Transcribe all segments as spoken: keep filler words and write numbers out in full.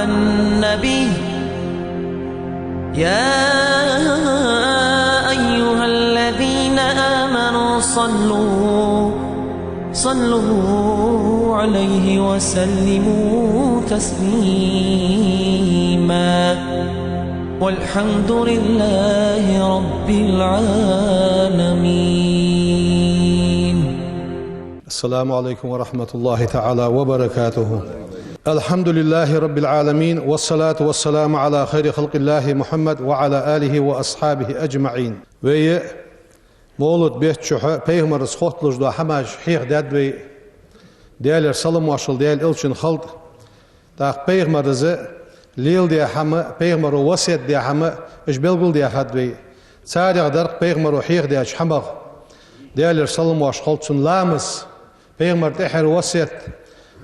النبي، يا أيها الذين آمنوا صلوا، صلوا عليه وسلموا تسليما. والحمد لله رب العالمين. السلام عليكم ورحمة الله تعالى وبركاته. الحمد لله رب العالمين، والصلاة والسلام على خير خلق الله محمد وعلى آله وأصحابه أجمعين. Вай мовлид бетта чухь пайхамарца хотталуш дола хӀамаш хьехадаьд вай. Даьлера салам-моаршал Даьла элчанна хилда. ТӀаккха пайхамара леладаь хӀама, пайхамара васкет даь хӀама, уж белгалдаьхад вай. Царех дар-кх пайхамара хьехадаьча хӀамах Даьлера салам-моаршал хилда цунна ламаз, пайхамара тӀехьара васкет,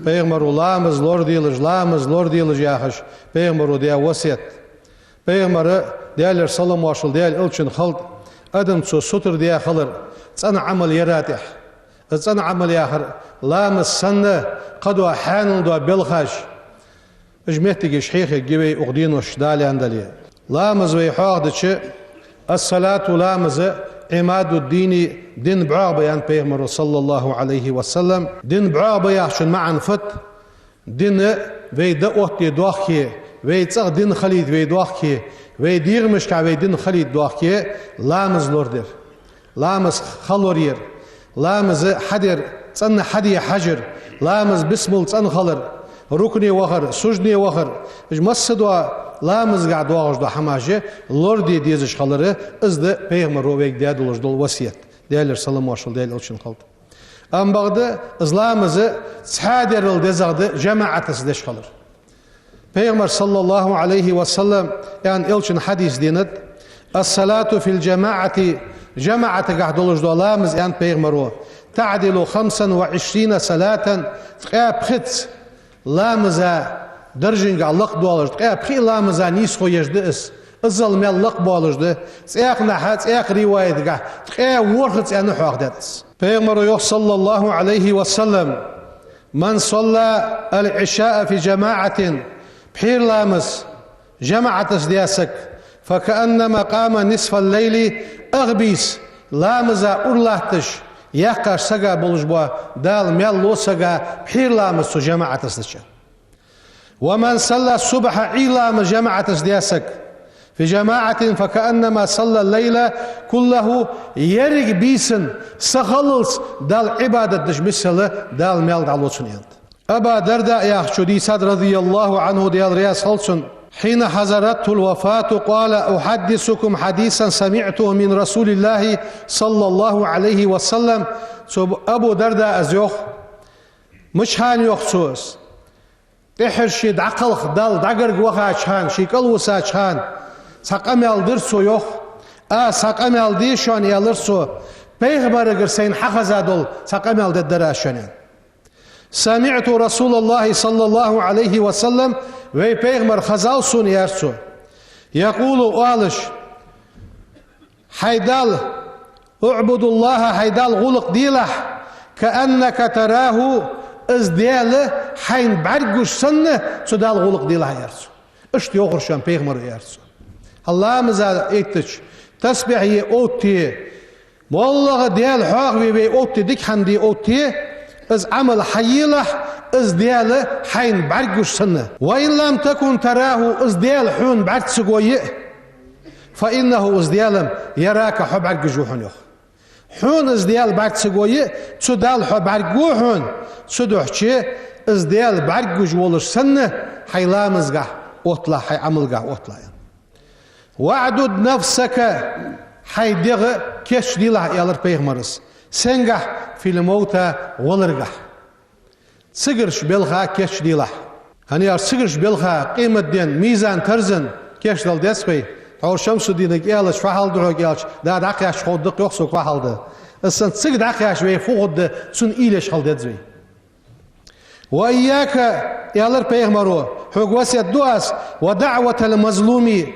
пайхамара ламаз лораделаш, ламаз лораделаш яхаш, пайхамара даь васкет. Пайхамара, Даьлера салам-моаршал Даьла элчанна хилда, адамашта сутара даь хилар цӀена Ӏамал яра тӀехь. Из цӀена Ӏамал яхар ламаз санна, кхыдола хьанал дола белхаш. Уж моттигаш хьехаргья вай укх денош Дала аьнна дале. Ламаз вай хьоахадича, الصلاة ламаз عماد الدين дина бӀоагӀа ба аьннад пайхамара صلى الله عليه وسلم. Дина бӀоагӀа ба яхачун маӀан фуд? Дин вай дӀа оттаде дохке, вай цӀагӀа дин хилийта вай дохке, вай дегӀамашка вай дин хилийта дохке, ламаз лорадар. Ламаз ха лораер, ламаз хьадер, цӀена хьаде хьажар, ламаз бисмал цӀена хилар, рукуӀе вахар, сужуде вахар, уж массадола ламазгахь доагӀаш дола хӀамаш лораде дезаш хилар, из да пайхамара вайга даь долаш дола васкет. Даьлера салам-моаршал Даьла элчанна хилда. Амма бакъда из ламаз цхьаь дарал дезагӀа да жамаӀатаца деш хилар. Пайхамара صلى الله عليه وسلم аьнна элчан хьадис денад: الصلاة في الجماعة жамаӀатагахь долаш дола ламаз, аьннад пайхамара, تعدل خمسا وعشرين صلاة ткъаь пхиъца ламаза даржагахь лакхдоалаш, ткъаь пхи ламаза нийсхо еш да из. Иззал маьл лакхбоалаш да, цхьаькханахьа, цхьаькха риваятагахь ткъаь ворхӀаца аьнна хьоахадаьд из. Пайхамара йоах صلى الله عليه وسلم: من صلى العشاء في جماعة пхьера ламаз жамаӀатаца даь саг, فكأنما قام نصف الليل ах бийса ламаза ура латташ яьккхача сага болаш бола Дала маьл лу сага пхьера ламаз цо жамаӀатаца дича. ومن صلى الصبح Ӏуйра ламаз жамаӀатаца даь саг, في جماعة فكأنما صلى الليل كله еррига бийсан са хиллалца Далла Ӏибадат деш миссел Дала маьл дӀалу цунна, аьннад. Абу Дарда яхачо дийцад رضي الله عنه Даьла раьза хилва цунна: حين حضرته الوفاة قال: أحدثكم حديثا سمعته من رسول الله صلى الله عليه وسلم. Цу Абу Дарда аз йоах, мича хана йоах цо из? ТӀехьара ше дӀакхалха Далла дӀагарга вахача хана, ше кӀалвисача хана, цхьа къамаьл дир цо йоах. Аз цхьа къамаьл де шоана, аьлар цо, пайхамарагара сайна хьахеза дола цхьа къамаьл дергдар аз шоана, аьнна. سمعت رسول الله صلى الله عليه وسلم вай пайхамар хезав сона, аьлар цо, يقول оалаш: Хьай Далла, اعبد الله хьай Далла гӀулакх делахь, كأنك تراه из Даьла хьайна бӀаргагуш санна цу Далла гӀулакх делахь, аьлар цо. Иштта йоахар шоана пайхамара, аьлар цо. Хьа ламаза эттача, тасбихь е оттае, моллагӀа Даьла хьоахаве вай оттае, дика хӀама де оттае, из Ӏамал хьаелахь, из Даьла хьайна бӀаргагуш санна. وإن لم تكن تراه из Даьла хьона бӀарга ца гой а, فإنه из Даьла يراك хьо бӀаргагуш ва хьона, йоах. Хьона из Даьла бӀарга ца гой а, цу Далла хьо бӀаргагу хьона, цудухьа из Даьла бӀаргагуш волаш санна, хьай ламазгахь отталахь, хьай Ӏамалгахь отталахь, аьнна. واعدد نفسك хьай дегӀ кийчделахь, аьлар пайхамара. Сенгахь? في الموتى валаргахь. Цигарча балха кийчделахь. ХӀана аьлча цигарча балха къематдийнахьа мизан-тарзан кийчдала деза вай. Тхьовра Шамсуддинага аьлча, фу хьал да хьога аьлча, да дӀакхаьчача ховргда-кх, йоах цо, фу хьал да. Из санна цига дӀакхаьчача вай фу хургда, цунна уйла еш хила деза вай. وإياك аьлар пайхамара, хьога васкет ду аз, ودعوة المظلوم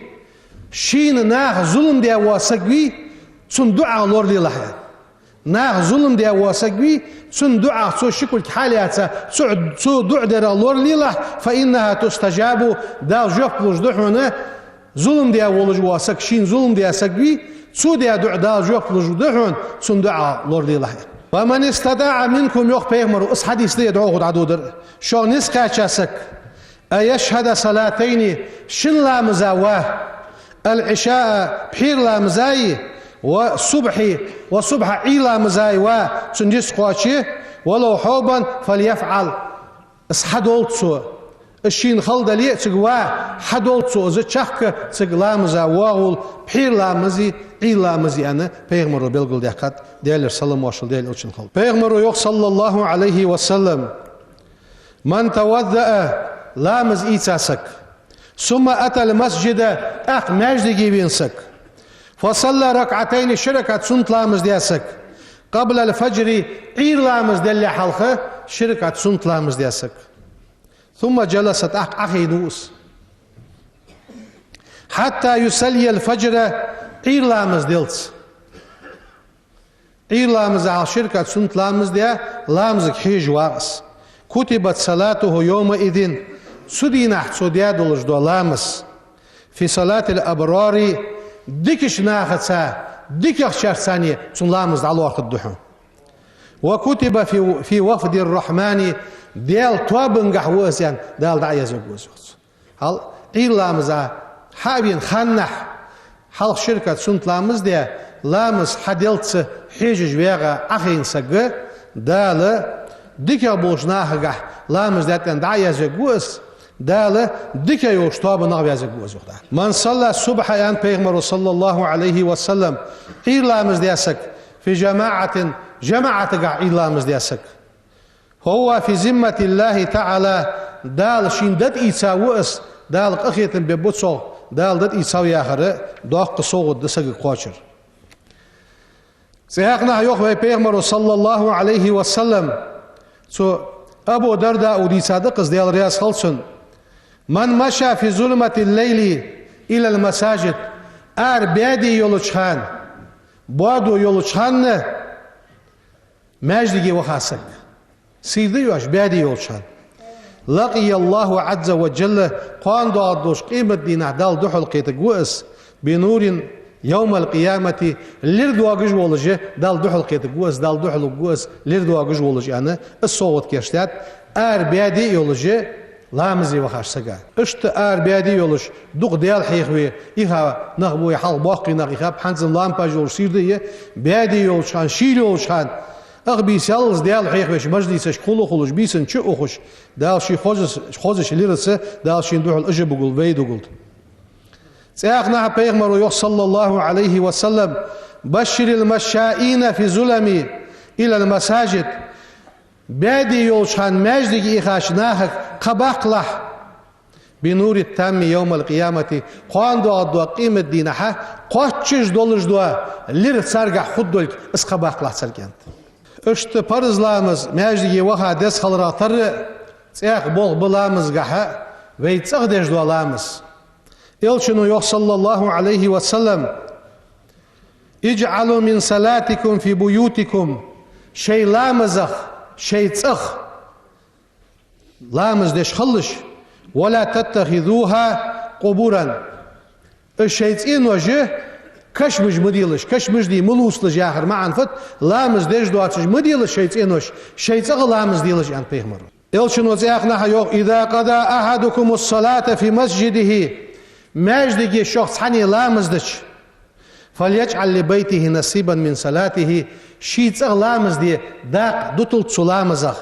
шийна наха зулам даь вола саг вий, цунна дуӀа лоралелахь, аьнна. Наха зулам даь вола саг вий, цун дуӀах цо ши кулг хьалъяьца, цу, цу дуӀа дарах лоралелахь, فإنها تستجاب, Дала жоп луш да хьона, зулам даь волаш вола саг, шийна зулам даь саг вий, цо даь дуӀа Дала жоп луш да хьона, цун дуӀах лоралелахь. ومن استطاع منكم, йоах пайхамаро, из хьадис да е дӀахо дӀадодар, шух низ кхаьча саг, أن يشهد صلاتين, шин ламаза ва, العشاء, пхьера ламазаи, والصبح, والصبح, Ӏуйра ламазаи ва, цун низ кхоаче, ولو حبوا فليفعل, из хьадолда цо, из шийна хала дале а цига ва, хьадолда цо из чехка цига ламаза воагӀул, пхьера ламази, Ӏуйра ламази, аьнна, пайхамаро белгалдаьккхад, Даьлера салам-моаршал Даьла Элчанна хилда. Пайхамаро йоах, صلى الله عليه وسلم: من توضأ, ламаз ийца саг, ثم أتى المسجد, тӀаккха маьждиге вена саг, فصلى ركعتين, ши ракаӀат суннат ламаз даь саг, قبل الفجر, Ӏуйра ламаз далале хьалха ши ракаӀат суннат ламаз даь саг, ثم جلس, тӀаккха Ӏохайна ва из, حتى يصلي الفجر, Ӏуйра ламаз деллалца. Ӏуйра ламаза хьалха ши ракаӀат суннат ламаз даь, ламазага хьежаш вагӀа из. كتبت صلاته يومئذ, цу дийнахьа цо даь долаш дола ламаз, في صلاة الأبرار, дикача нахаца, дикагӀчарца цхьана цун ламаз дӀалоархӀаргда хьона. وكتب في، في وفد الرحمن, Даьла тоабангахьа ва из, аьнна, Дала дӀаязвергва из, йоах цо. Хьал Ӏуйра ламаза хьа а вена ханнахьа, хьалха ши ракаӀат суннат ламаз даь, ламаз хьаделлалца хьежаш вагӀа Ӏохайна саг, Дала дикагӀа болча нахагахьа ламаз даьд аьнна дӀаязвергва из, Дала дикагӀа йолча тоабанах вазвергва из, йоах Дала. من صلى الصبح, аьннад пайхамаро, صلى الله عليه وسلم, Ӏуйра ламаз даь саг, في جماعة, жамаӀатагахьа Ӏуйра ламаз даь саг, فهو في ذمة الله تعالى, Дала шийна датӀаийца ва из, Дала къахетам бергба цох, Дала датӀаийцав яхар доккха совгӀат да сагага кхоачар. ЦӀаькханахьа йоах вай пайхамаро, صلى الله عليه وسلم, цу Абу Дардаъ дийцад-кх из, Даьла раьза хилва цунна: من مشى في ظلمة الليل إلى المساجد, ара баьде йолча хана, боадо йолча хана маьждиге ваха саг, сийрда йоацаш баьде йолча хана, لقي الله عز وجل, кхоана доагӀаш долча къематдийнахьа Далла духьал кхетаргва из, بنور يوم القيامة, лир доагаш волаш Далла духьал кхетаргва из, Далла духьал вугаргва из, лир доагаш волаш, аьнна, из совгӀат кийчдаьд, ара баьде йолаш ламазе вахача сага. Иштта ара баьде йолаш, дукха Даьла хьехаве, иха нах ба, хьалха боккхий нах ихаб, хӀанз лампаш йолаш сийрда я, баьде йолча хана, шийла йолча хана, ах бийса яллалца Даьла хьехавеш мажлисашка хул а хулаш, бийсанна чу а ухаш, Дала ший хозаш, хозача лираца, Дала шийна духьал ажа бугул, вай дугулда. ЦӀаькханахьа пайхамаро йоах, صلى الله عليه وسلم: بشر المشائين في الظلم إلى المساجد, баьде йолча хана маьждиге ихача нахага кхаъ баккхалахь, بنور تام يوم القيامة, кхоана доагӀаш дола къематдийнахьа кхоачаш долаш дола лир царгахьа хургдолга, из кхаъ баккхалахь царга, аьннад. Иштта парз ламаз маьждиге ваха деза хиларах тара, цӀаькха болх ба ламазгахьа вай цӀагӀа деш дола ламаз. Элчано йоах, صلى الله عليه وسلم: اجعلوا من صلاتكم في بيوتكم, шоай ламазех шоай цӀагӀа ламаз деш хилалаш, ولا تتخذوها قبورا. Уж шоай цӀенош кашамаш ма делаш, кашамаш де ма лувцалаш яхар маӀан фуд, ламаз деш доацаш ма делаш шоай цӀенош, шоай цӀагӀа ламаз делаш, аьннад пайхамаро. Элчано цӀаькханахьа йоах: إذا قضى أحدكم الصلاة في مسجده, маьждиге шох цхьанне ламаз дича, فليجعل لبيته نصيبا من صلاته, ший цӀагӀа ламаз де дакъа дуталда цу ламазах,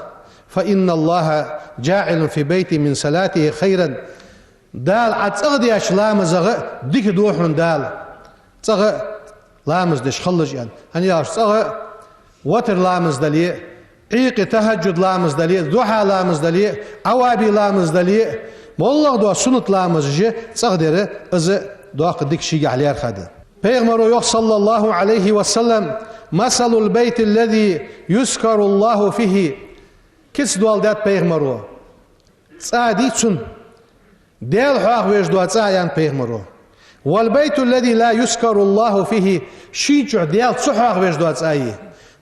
فإن الله جاعل في بيته من صلاته خيرا. Дала Ӏа цӀагӀа деча ламазах дика ду хьона Дала, цӀагӀа ламаз деш хилалаш, аьнна. ХӀана аьлча цӀагӀа ватар ламаз дале, Ӏуйкъе тахӀаджуд ламаз дале, духьа ламаз дале, Ӏаваби ламаз дале, моллагӀа дола суннат ламазаш цӀагӀа дар, из доккха дика шийгахьа лаьрхӀа да. Пайхамаро йоах, صلى الله عليه وسلم: مثل البيت الذي يذكر الله فيه. Кица доаладаьд пайхамаро цӀа дий цун, Даьла хьоахавеш дола цӀа, аьннад пайхамаро. والبيت الذي لا يذكر الله فيه, ший чу Даьла ца хьоахавеш дола цӀа а.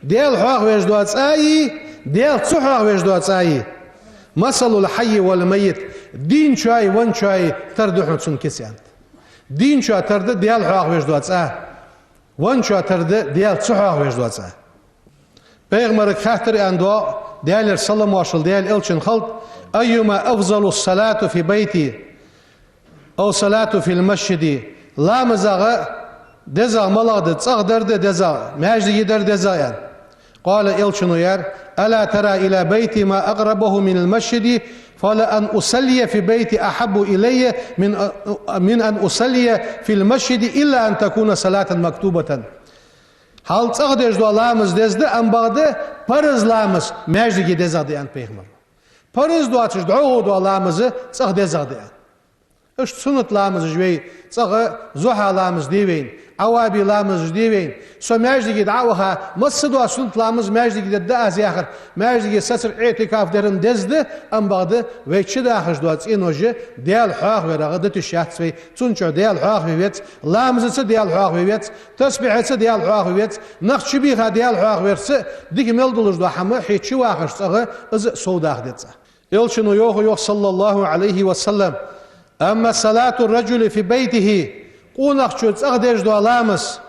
Даьла хьоахавеш дола цӀа а, Даьла ца хьоахавеш дола цӀа а. مثل الحي والميت. Дийначои венначои тара да хьона цун кица, аьннад. Дийначоа тара да Даьла хьоахавеш дола цӀа, венначоа тара да Даьла ца хьоахавеш дола цӀа. Пайхамарга хаьттар, аьннад, Даьлера салам-моаршал Даьла элчанна хилда: أيما أفضل، الصلاة في بيتي أو الصلاة في المسجد؟ ЛамазагӀа дезагӀа малагӀа да, цӀагӀа дар да дезагӀа, маьждиге дар дезагӀа, аьнна. قال, элчано аьлар: ألا ترى إلى بيتي ما أقربه من المسجد؟ فلأن أصلي في بيتي أحب إلي من، من أن أصلي في المسجد إلا أن تكون صلاة مكتوبة. Хьал цӀагӀа деш дола ламаз деза да, амма бакъда парз ламаз маьждиге дезагӀа да, аьннад пайхамаро. Парз доацаш дӀахо дола ламаз цӀагӀа дезагӀа да, аьнна. Иштта суннат ламазаш вай цӀагӀа, зухьа ламаз де вайна, Ӏаваби ламазаш де вайна. Со маьждиге дӀа а ваха, массадола суннат ламаз маьждиге дергда аз яхар, маьждиге сацар, иӀтикаф дар-м деза да, амма бакъда вай чу дахаш дола цӀенош Даьла хьоахаварах да тиша яц вай. Цун чу Даьла хьоахаве веза, ламазаца Даьла хьоахаве веза, тасбихьаца Даьла хьоахаве веза, нах чубийха Даьла хьоахаварца, дика мел долаш дола хӀама хье чу вахаш цӀагӀа, из а совдаха деза. Элчано йоах, йоах, صلى الله عليه وسلم: أما صلاة الرجل في بيته, къонахчо цӀагӀа деш дола ламаз,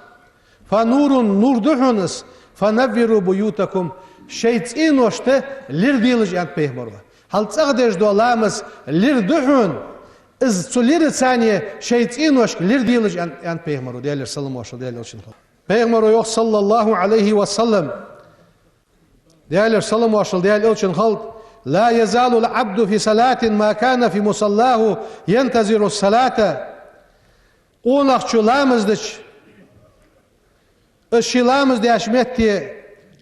فنور, нур да хьона из, فنوروا بيوتكم, шоай цӀеношта лир делаш, аьннад пайхамаро. Хьал цӀагӀа деш дола ламаз лир да хьона, из цу лираца шоай цӀеношка лир делаш, аьннад, аьннад пайхамаро, Даьлера салам-моаршал Даьла элчанна хилда. Пайхамаро йоах, صلى الله عليه وسلم, Даьлера салам-моаршал Даьла элчанна хилда: لا يزال العبد في صلاة ما كان في مصلاه ينتظر الصلاة. Къонахчо ламаз дича, из ший ламаз деш метте,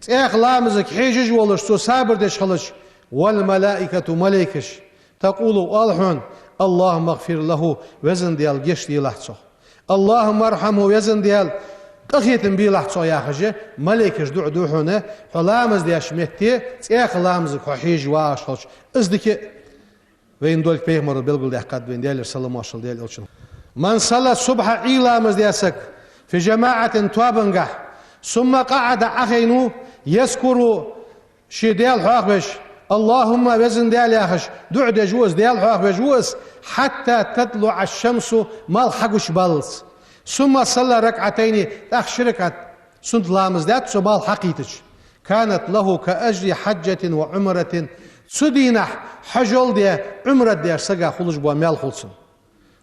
цӀаьхха ламазага хьежаш волаш, цо сабар деш хилча, والملائكة, малейкаш, تقول, оал хьона: اللهم اغفر له, Веза Даьла, гешт делахь цох. اللهم ارحمه, Веза Даьла, къахетам белахь цох, яхаш, малейкаш дуӀа ду хьона, хьо ламаз деш метте, цӀаьхха ламазага хьо хьежаш вагӀаш хилча. Из дика вайна долга пайхамаро белгалдаьккхад вайна, Даьлера салам-моаршал Даьла элчанна. من صلى الصبح, Ӏуйра ламаз даь саг, في جماعة, тоабангахь, ثم قعد, Ӏохайна ва, يذكر, ше Даьла хьоахавеш, اللهم, Веза Даьла, яхаш, дуӀа деш ва из, Даьла хьоахавеш ва из, حتى تطلع الشمس, малх хьагучабаллалца. ثم صلى ركعتين, тӀаккха ши ракаӀат суннат ламаз даьд цо малх хьакхийтача. كانت له كأجر حجة وعمرة. Цу дийнахьа хьажол даь, Ӏумрат деш сага хулаш бола маьл хул цунна.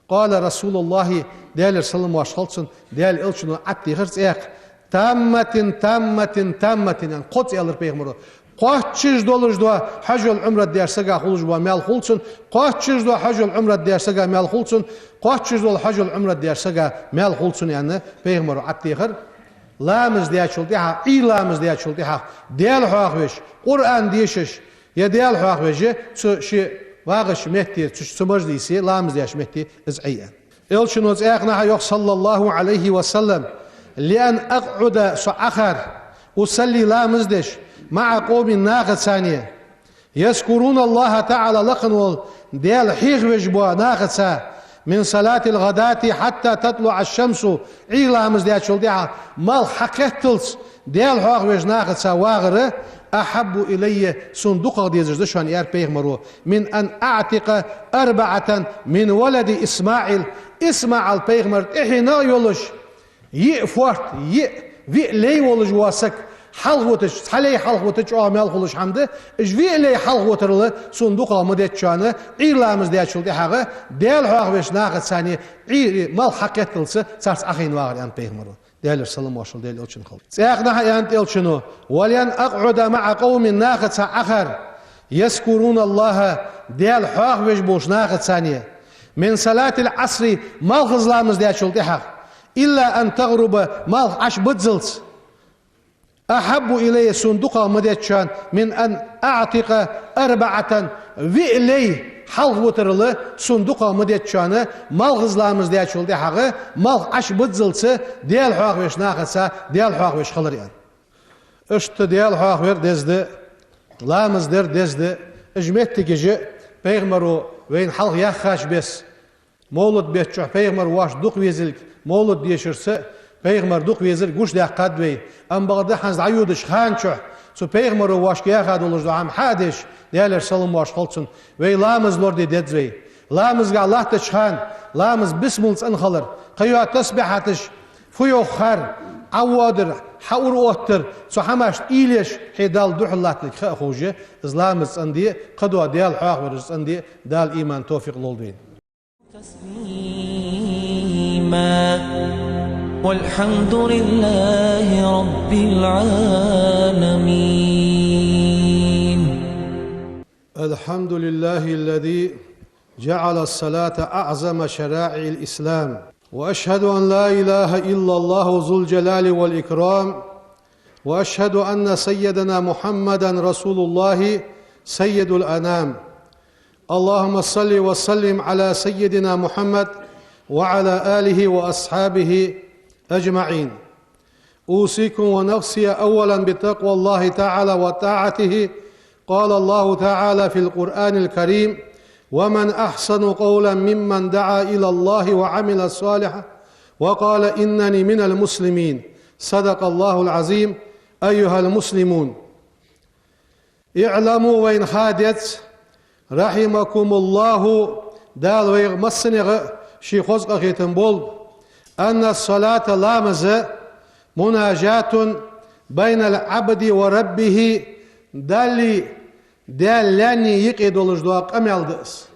قال رسول الله, Даьлера салам-моаршал хилда цунна, Даьла элчано Ӏотехар цӀаькха: تامة، تامة، تامة, аьнна, кхозза аьлар пайхамаро. Кхоачаш долаш дола хьажол, Ӏумрат деш сага хулаш бола маьл хул цунна, кхоачаш дола хьажол, Ӏумрат деш сага маьл хул цунна, кхоачаш дола хьажол, Ӏумрат деш сага маьл хул цунна, аьнна, пайхамаро Ӏотехар. Ламаз даьчул тӀехьагӀа, Ӏуйра ламаз даьчул тӀехьагӀа Даьла хьоахавеш, Къуръан дешаш, е Даьла хьоахавеш, цу ший вагӀача метте, цу, цу мажлисе, ламаз деш метте из Ӏе, аьнна. Элчано цӀаькха а йоах, صلى الله عليه وسلم: لأن أقعد, со Ӏохар, أصلي, ламаз деш, مع قوم, нахаца, يذكرون الله تعالى, лакха вола Даьла хьоахавеш бола нахаца, من صلاة الغداة حتى تطلع الشمس, Ӏуйра ламаз даьчул тӀехьагӀа малх хьакхетталца Даьла хьоахавеш нахаца вагӀар, أحب إلي, сона дукхагӀа дезаш да шоана, аьлар пайхамаро, من أن أعتق أربعة من ولد إسماعيل, ИсмаӀал пайхамара тӀехьенах йолаш, йиъ фоарт, йиъ, виъ лай волаш вола саг хьалхавитача, цхьа лай хьалхавитача чӀоагӀа маьл хулаш хӀама да, уж виъ лай хьалхавитарал сона дукхагӀа ма деза шоана, Ӏуйра ламаз даьчул тӀехьагӀа Даьла хьоахавеш нахаца Ӏуйра малх хьакхетталца царца Ӏохайна вагӀар, аьннад пайхамаро, Даьлера салам-моаршал Даьла элчанна хилда. ЦӀаькха а аьннад элчано: ولأن أقعد مع قوم, нахаца Ӏохар, يذكرون الله, Даьла хьоахавеш болча нахаца, من صلاة العصر, малхбуза ламаз даьчул тӀехьагӀа, إلى أن تغرب, малх Ӏобиззалца, أحب إلي, сона дукхагӀа ма деза шоана, من أن أعتق أربعة, виъ лай хьалхавитарал сона дукхагӀа ма деза шоана, малхбуза ламаз даьчул тӀехьагӀа малх Ӏобиззалца Даьла хьоахавеш нахаца Даьла хьоахавеш хилар, аьнна. Иштта Даьла хьоахавар деза да, ламаз дар деза да, уж моттигаш а пайхамаро вайна хьалха яххача беса, мовлат бетта чухь пайхамара воашта дукха везилга мовлат дешарца, Пайхамар дукха везар гуш даьккхад вай, амма бакъда хӀанз дӀайодача хана чухь цу пайхамаро вайга яхаш долаш дола хӀама хьадеш, Даьлера салам-моаршал хилда цунна, вай ламаз лораде деза вай. Ламазгахь латтача хана, ламаз бисмал цӀена хилар, кхыйола тасбихьаташ, фу йоах хар, Ӏоводар, хьаура оттар, цу хӀамашта уйла еш, хье Далла духьал латталга ха а ховш, из ламаз цӀенде, кхыдола Даьла хьоахавар цӀенде, Дала иман, товфикъ лолда вайна. تسليما. والحمد لله رب العالمين. الحمد لله الذي جعل الصلاة أعظم شرائع الإسلام. وأشهد أن لا إله إلا الله ذو الجلال والإكرام. وأشهد أن سيدنا محمدا رسول الله سيد الأنام. اللهم صل وسلم على سيدنا محمد وعلى آله وأصحابه أجمعين. أوصيكم ونفسي أولا بتقوى الله تعالى وطاعته. قال الله تعالى في القرآن الكريم: ومن أحسن قولا ممن دعا إلى الله وعمل صالحا وقال إنني من المسلمين. صدق الله العظيم. أيها المسلمون. اعلموا, вайна ха деза, رحمكم الله, Дала вайх массанех а ший хоза къахетам болба, أن الصلاة, ламаз, مناجاة بين العبد وربه, Даллеи Даьла лаьннеи юкъе долаш дола къамаьл да из.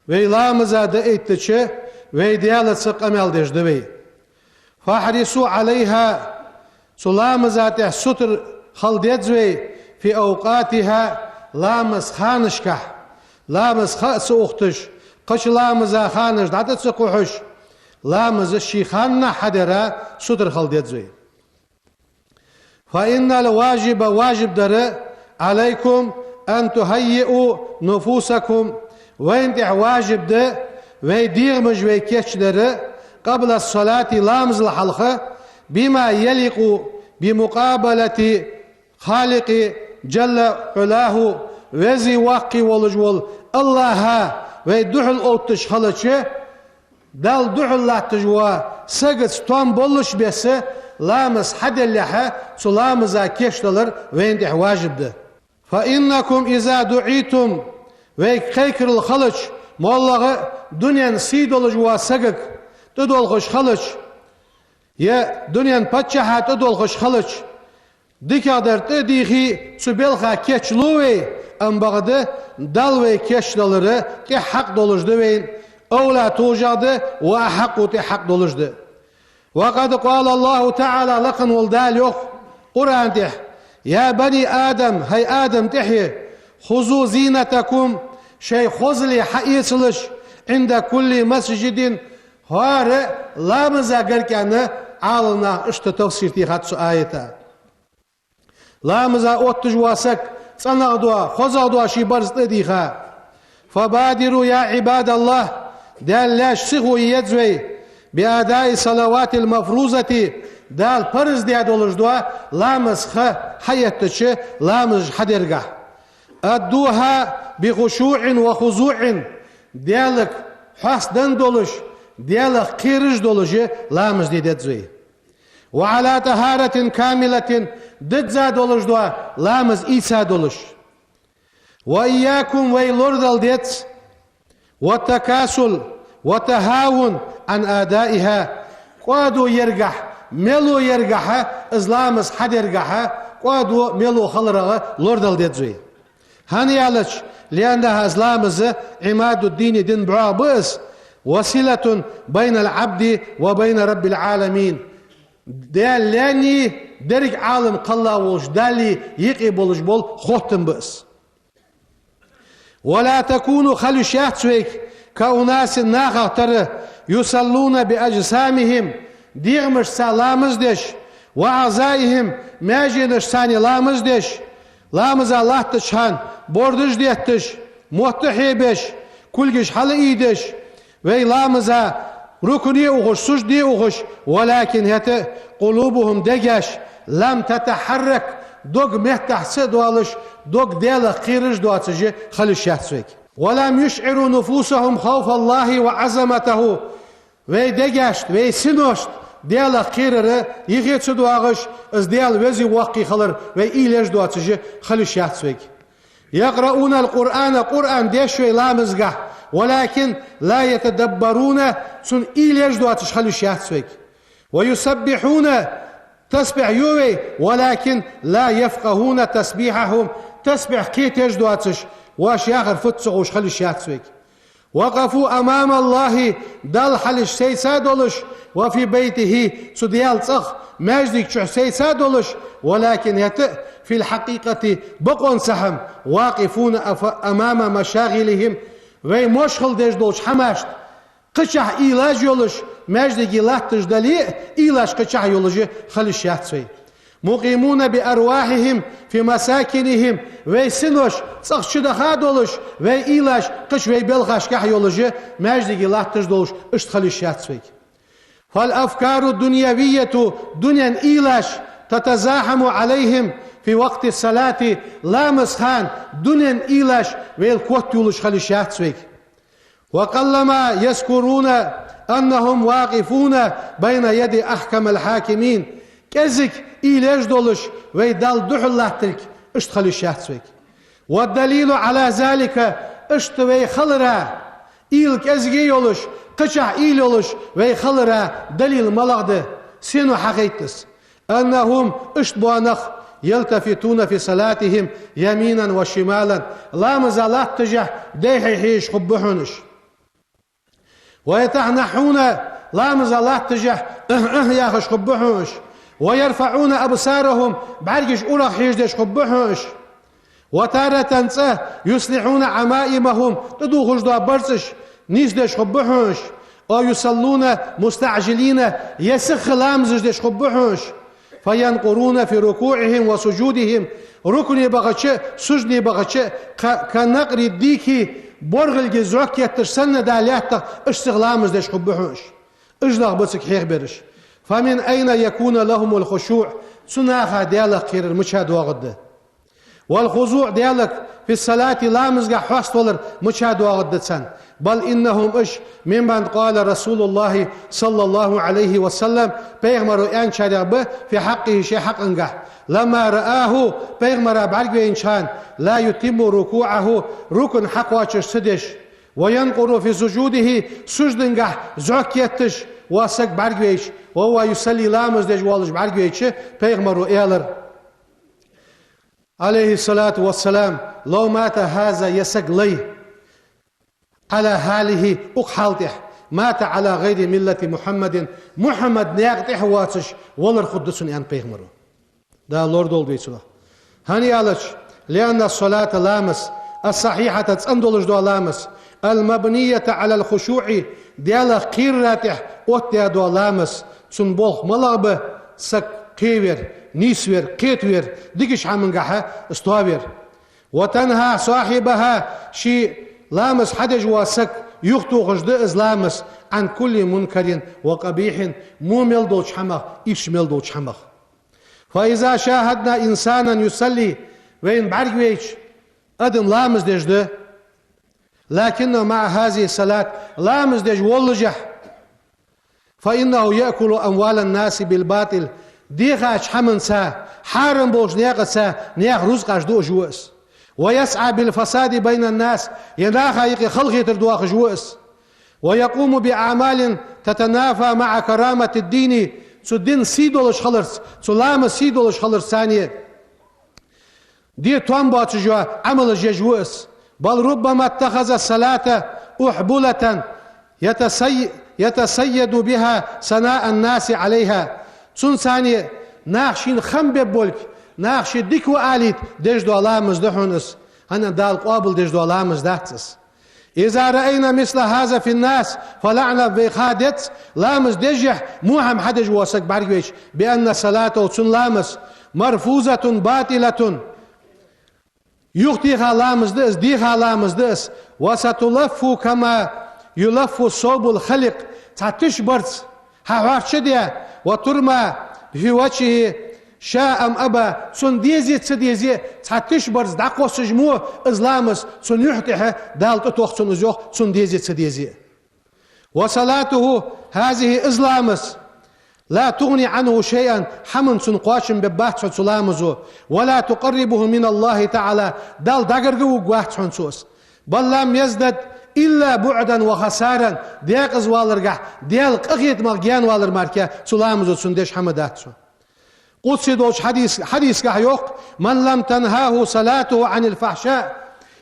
Вай ламаза дӀаэттача, вай Даьлаца къамаьл деш да вай. فاحرصوا عليها, цу ламаза тӀехь сутара хила деза вай, في أوقاتها, ламаза ханашкахь, ламаза ха а ца ухийташ, кхыча ламаза ханаш дӀа тӀа ца кхухьаш, ламаз ший ханнахь хьадара сутара хила деза вай. فإن الواجب, важиб дар, عليكم أن تهيئوا نفوسكم, вайна тӀехь важиб да вай дегӀамаш вай кийчдар, قبل الصلاة, ламазал хьалха, بما يليق بمقابلة الخالق جل علاه, веза-воккха волаш вола АллахӀа вай духьал отташ хилча, Далла духьал латташ вола сагаца том боллача беса ламаз хьаделлехь, цу ламаза кийчдалар вайна тӀехь важиб да. فإنكم إذا دعيتم, вайга кхайкарал хилча, моллагӀа а дунен сий долаш вола сагага тӀадолхаш хилча, е дунен паччахьа тӀадолхаш хилча, дикагӀдар тӀа а дийхе, цу балха кийчлу вай, амма бакъда Далла вай кийчдалар тӀех хьакъ долаш да вайна, أولى, тужагӀа да, وأحق, тӀех хьакъ долаш да. وقد قال الله تعالى, лакха вола Дала йоах Къуръан тӀа: يا بني آدم, хӀай Адама тӀехье, خذوا زينتكم, шоай хозал хьаэцалаш, عند كل مسجد, хӀара ламаза гарга, аьнна, Ӏаламнаха иштта тафсир техад цу аята. Ламаза отташ вола саг цӀенагӀа дола, хозагӀа дола ший барзкъа тӀа а дийха. فبادروا يا عباد الله, Даьла лаьш, сихо е еза вай, بأداء الصلوات المفروضة, Дала парз даь долаш дола ламаза ха хьаэттача, ламазаш хьадергахь. أدوها بخشوع وخضوع, Даьлага хьоастаденна долаш, Даьлах кхераш долаш ламаз де деза вай. وعلى طهارة كاملة, дизза долаш дола ламаз ийца долаш. وإياكم, вай лорадала деза, والتكاسل والتهاون عن أدائها, кӀоадо ергахь, мело ергахь, из ламаз хьадергахь, кӀоадо, мело хиларах лорадала деза вай. ХӀана аьлча, لأنها, из ламаз, عماد الدين, дина бӀоагӀа ба из, وصلة بين العبد وبين رب العالمين. Даьла лаьннеи деррига Ӏалам кхелла волча Даллеи юкъе болаш бола хоттам ба из. ولا تكونوا, хила йиш яц вайга, كأناس, нахах тара, يصلون بأجسامهم, дегӀамашца ламаз деш, وأعضائهم, маьженашца ламаз деш, ламаза латтача хана бордаш детташ, мотт хьебеш, кулгаш хьалаийдеш, вай ламаза рукуӀе ухаш, сужуде ухаш, ولكن, хӀаьта а, قلوبهم, дегаш, لم تتحرك, дог меттахь ца а доалаш, дог Даьлах кхераш доацаш хила йиш яц вайга. ولم يشعروا نفوسهم خوف الله وعظمته. Вай дегашта, вай синошта Даьлах кхерар йихье ца доагӀаш, из Даьла веза-воккха хилар вай уйла еш доацаш хила йиш яц вайга. يقرؤون القرآن, Къуръан деш вай ламазгахь, ولكن لا يتدبرون, цунна уйла еш доацаш хила йиш яц вайга. ويسبحون, тасбихь ю вай, ولكن لا يفقهون تسبيحهم, тасбихь кхеташ доацаш, вай яхар фуд ца ховш хила йиш яц вайга. وقفوا أمام الله, Далла хьалхашка сеца долаш, وفي بيته, цу Даьла цӀагӀа, маьждига чу сеца долаш, ولكن хӀаьта а, في الحقيقة, бакъонца хӀама, واقفون أف-، أمام مشاغلهم, вай мошхал деш долча хӀамашта кхычахьа уйлаш йолаш, маьждиге латташ дале а, уйлаш кхычахьа йолаш хила йиш яц вай. مقيمون بأرواحهم في مساكنهم, вай синош цӀагӀа чудаха долаш, вай уйлаш кхыча вай балхашкахьа йолаш, маьждиге латташ долаш, иштта хила йиш яц вайга. فالأفكار الدنيوية, дунен уйлаш, تتزاحم عليهم في وقت الصلاة, ламаза хана дунен уйлаш вайл котйолаш хила йиш яц вайга. وقلما يذكرون أنهم واقفون بين يدي أحكم الحاكمين. КӀезига уйла еш долаш вай Далла духьал латтилга иштта хила йиш яц вайга. والدليل على ذلك, иштта вай хилара, уйла кӀезига йолаш, кхычахьа уйла йолаш вай хилара далил малагӀа да, сенах хьахайтад из? أنهم, иштта бола нах, يلتفتون في صلاتهم يمينا وشمالا, ламаза латташехь дехьа хьежаш хургба хьона уж. ويتنحنحون, ламаза латташехь «Ахь, ахь» яхаш хургба хьона уж. ويرفعون أبصارهم, бӀаргаш урагӀа хьежадеш хургба хьона уж. وتارة, цкъа, يصلحون عمائمهم, тӀадувхаш дола барзкъаш нийсдеш хургба хьона уж. أو يصلون مستعجلين, е сиха ламазаш деш хургба хьона уж. فينقرون في ركوعهم وسجودهم, рукуӀе бахача а, сужуде бахача а, ка-, كنقر الديك, боргӀилга зӀок етташ санна да лаьттах, иштта сиха ламаз деш хургба хьона уж. Уж нах ба цига хьехабераш. فمن أين يكون لهم الخشوع, цу наха Даьлах кхерар мича доагӀаргда? والخضوع, Даьлага, في الصلاة, ламазгахь хьоаставалар мича доагӀаргда царна? بل إنهم, уж, ممن قال رسول الله صلى الله عليه وسلم, пайхамара аьнначарех ба, في حقه, ший хьакъагахь. لما رآه, пайхамара бӀаргавайнача хана, لا يتم ركوعه, рукуӀ хьакхоачаш ца деш, وينقر في سجوده, сужудагахь зӀок етташ вола саг бӀаргавайча, وهو يصلي, ламаз деш волаш бӀаргавайча, пайхамара аьлар, عليه الصلاة والسلام: لو مات هذا, ер саг лай, على هذه, укх хьала тӀа, مات على غير ملة محمد, Мухьаммада наькъа тӀа воацаш валар хургда цун, аьннад пайхамара. Дала лорадолда вай цунах. ХӀана аьлча, لأن الصلاة, ламаз, الصحيحة, цӀена долаш дола ламаз, المبنية على الخشوع, Даьлах кхерара тӀа оттадаь дола ламаз, цун болх малагӀа ба? Саг кхевар, нийсвар, кхетавар, дикача хӀамангахьа из тоавар. وتنهى صاحبها, ший ламаз хьадеш вола саг юхатохаш да из ламаз, عن كل منكر وقبيح, во мел долча хӀамах, ийрча мел долча хӀамах. فإذا شاهدنا إنسانا يصلي, вайна бӀаргавайча адам ламаз деш да, لكنه مع هذه الصلاة, ламаз деш воллашехь, فإنه يأكل أموال الناس بالباطل, дехача хӀаманца, хьарам болча наькъаца наьха рузкъаш дуаш ва из. ويسعى بالفساد بين الناس, е наха юкъе халахетар доахаш ва из. ويقوم بأعمال تتنافى مع كرامة الدين, цу дина сий долаш хиларца, цу ламаза сий долаш хиларца цхьана де тоам боацаш йола Ӏамалаш еш ва из. بل ربما اتخذ الصلاة أحبلة يتسي-، يتصيد بها ثناء الناس عليها. Цунца цхьана нах шийна хам бергболга, наха ше дика ва алийта деш дола ламаз да хьона из, хӀана Дала къоабал деш дола ламаз дац из. إذا رأينا مثل هذا في الناس فلنعلم, вай ха деза, ламаз дешехь во хӀама хьадеш вола саг бӀаргавайча, بأن صلاته, цун ламаз, مرفوضة باطلة, юхатеха ламаз да из, деха ламаз да из, وستلف كما يلف الثوب الخلق, цхьа тиша барзкъа хьахьоарчадаь, وترمى في وجهه شاء أم أبى, цунна дезе а, ца дезе а, цхьа тиша барзкъа дӀакхоссаш мо из ламаз цун юхь тӀа, Дала тӀатох цунна из, йоах, цунна дезе а, ца дезе а. وصلاته هذه, из ламаз, لا تغني عنه شيئا, хӀаман цунна кхоачам бергбац хьона цу ламазо, ولا تقربه من الله تعالى, Далла дӀагаргавугаргвац хьона цо из. بل لم يزدد إلا بعدا وخسارا, декъаза валаргахь, Даьла къахетамах гаьна валар мара цу ламазо цунна деш хӀама дац хьона. Къудси долча хьадис-, хьадисагахь йоах: من لم تنهه صلاته عن الفحشاء,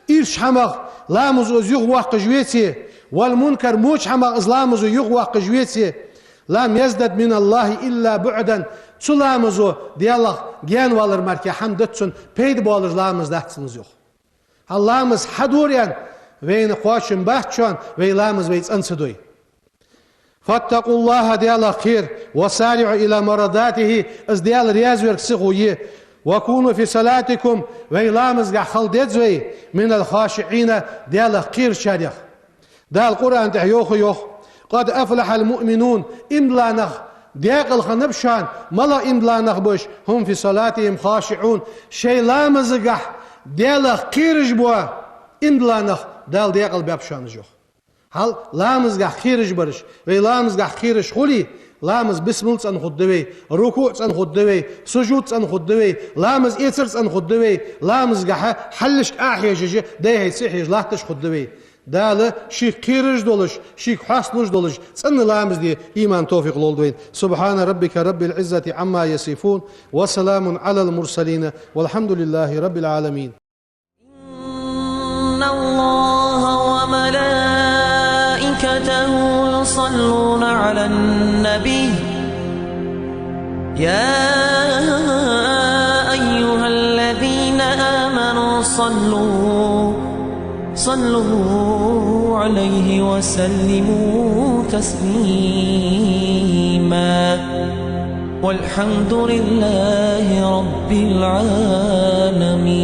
ирча хӀамах ламазо из юхавоаккхаш веце, والمنكر, воча хӀамах из ламазо юхавоаккхаш веце, لم يزدد من الله إلا بعدا, цу ламазо Даьлах гаьна валар мара хӀама дац цунна, пайда болаш ламаз дац цунна из, йоах. Хьал ламаз хьадора аьнна, вайна кхоачам бац хьона, вай ламаз вай цӀена ца дой. فاتقوا الله, Даьлах кхера, وسارعوا إلى مرضاته, из Даьла раьза верг сихо е, وكونوا في صلاتكم, вай ламазагахь хила деза вай, من الخاشعين, Даьлах кхерачарех. Дала Къуръан тӀа йоах, йоах: قد أفلح المؤمنون, иман дилла нах декъала хиннаб шоана, малагӀа иман дилла нах ба уж, هم في صلاتهم خاشعون, шоай ламазагахь Даьлах кхераш бола иман дилла нах Дала декъала баьб шоана уж, йоах. Хьал ламазагахь кхераш бараш, вай ламазагахь кхераш хуле, ламаз бисмал цӀена хургда вай, рукуӀ цӀена хургда вай, сужуд цӀена хургда вай, ламаз эцар цӀена хургда вай, ламазагахь хьалхашка а хьежаш, дайхьа ца хьежаш латташ хургда вай. Дала шийх кхераш долаш, шийх хьоасталуш долаш, цӀена ламаз де иман, товфикъ лолда вайна. سبحان ربك رب العزة عما يصفون، وسلام على المرسلين، والحمد لله رب العالمين. إن الله وملائكته يصلون على النبي، يا أيها الذين آمنوا صلوا، صلوا عليه وسلموا تسليما. والحمد لله رب العالمين.